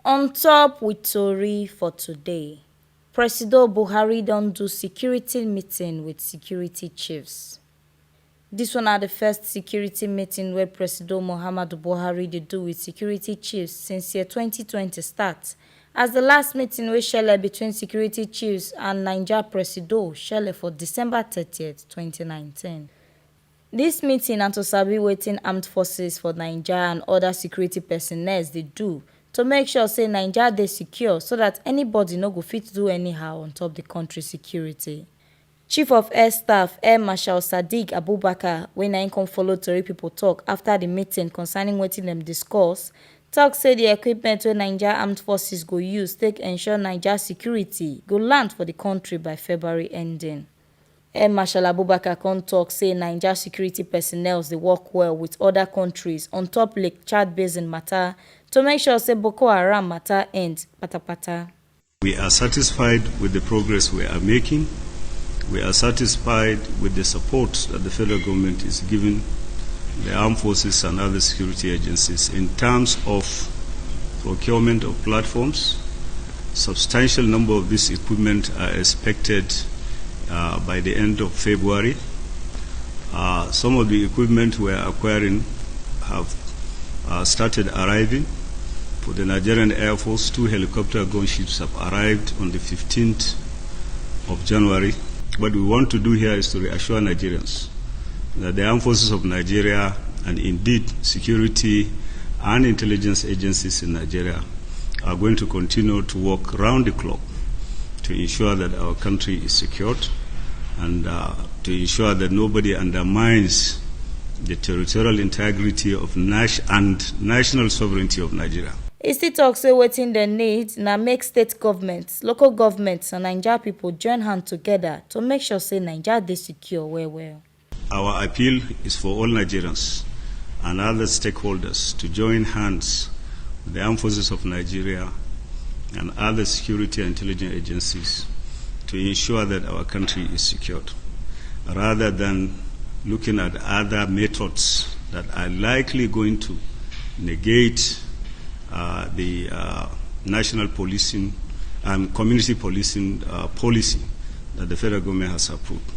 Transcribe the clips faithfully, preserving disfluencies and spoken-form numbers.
On top with tori for today, Presido Buhari don do security meeting with security chiefs. Dis one na di first security meeting wey Presido Muhammadu Buhari dey do with security chiefs since year twenty twenty start, as di last meeting wey shele between security chiefs and Naija Presido shele for December thirtieth, twenty nineteen. Dis meeting na to sabi wetin armed forces for Naija and oda security personnel dey do to make sure say Naija dey secure so dat anybody no go fit do anyhow on top di kontri security. Chief of Air Staff, Air Marshal Sadiq Abubakar, wey na im come follow tori pipo tok afta di meeting concerning wetin dem discuss, tok say di equipment wey Naija armed forces go use take ensure Naija security go land for di kontri by February ending. Air Marshal Abubakar come tok say Naija security personnel dey work well wit oda kontris on top Lake Chad Basin mata to make sure say Boko Haram mata end patapata. We are satisfied with the progress we are making. We are satisfied with the support that the federal government is giving the armed forces and other security agencies in terms of procurement of platforms. Substantial number of this equipment are expected uh, by the end of February. Uh, some of the equipment we are acquiring have uh, started arriving. For the Nigerian Air Force, two helicopter gunships have arrived on the fifteenth of January. What we want to do here is to reassure Nigerians that the armed forces of Nigeria and indeed security and intelligence agencies in Nigeria are going to continue to work round the clock to ensure that our country is secured and uh, to ensure that nobody undermines the territorial integrity of Nash and national sovereignty of Nigeria. E still tok say wetin dem need na make state government, local government and Naija pipo join hand togeda to make sure say Naija dey secure well well. Our appeal is for all Nigerians and other stakeholders to join hands with the armed forces of Nigeria and other security and intelligence agencies to ensure that our country is secured, rather than looking at other methods that are likely going to negate uh, the uh, national policing and community policing uh, policy that the federal government has approved.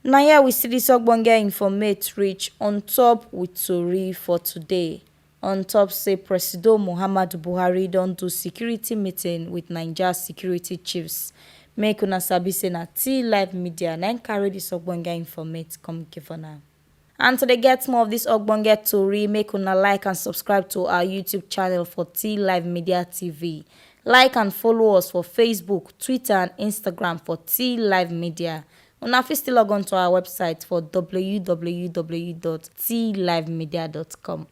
Na here we see dis ogbonge informate reach on top with tori for today. On top say Presido Muhammadu Buhari don do security meeting with Naija security chiefs. Make una sabi say na T Live Media na im carry dis ogbonge informate come give una. And to dey get more of dis ogbonge tori, make una like and subscribe to our YouTube channel for T Live Media T V. Like and follow us for Facebook, Twitter and Instagram for T Live Media. Una fit still log on to our website for w w w dot t live media dot com.